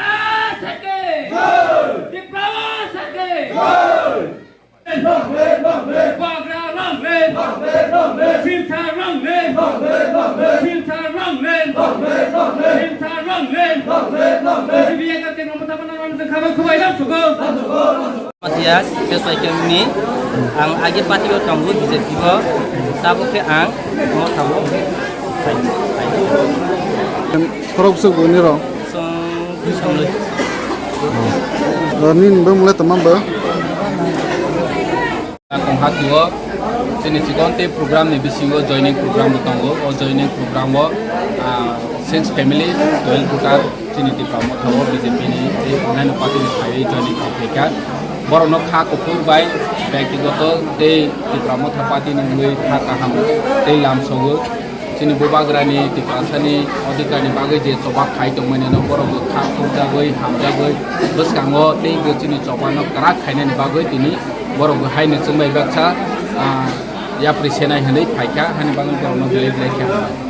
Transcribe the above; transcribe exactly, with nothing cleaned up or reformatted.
Tiprasa ke! Jai! Tiprasa ke! Jai! Long live, long live! Bagra long live! Long live, long live! Silchar long live! Long live, long live! Silchar long live! Long live, long live! Silchar long live! Long live, long live! G B A ka Tipra Motha Bana rang jeng khabai khubai lam sugo. Mathias, Facebook ni ang agi party o tongo B J P o, tabuk khe ang Motha o. Khorok bwswk bo nirok? Song, song. Nini bwmwlai tongma bo? Kongha tuo, chini chikon tei program ni bisingo joining program bo tongo. O joining program o, ah, six family, twelve voter, chini Tipra Motha o B J P ni tei onnaino party ni phaiwi joining khaikha. Borokno kha kuphur bai byaktigoto tei Tipra Motha party ni wngwi kha kaham tei lamsogo. Chini bubagrani Tiprasani odhikarni bagwi je choba khai tongmani no borok bo kha khukjagwi, hamjagwi, bwskango tei bo chini chobano kwrak khainani bagwi tini borok bo haino chwngbai baksa, ah, yapri senai hwnwi phaikha, hani bagwi borokno belai belai khe hambai.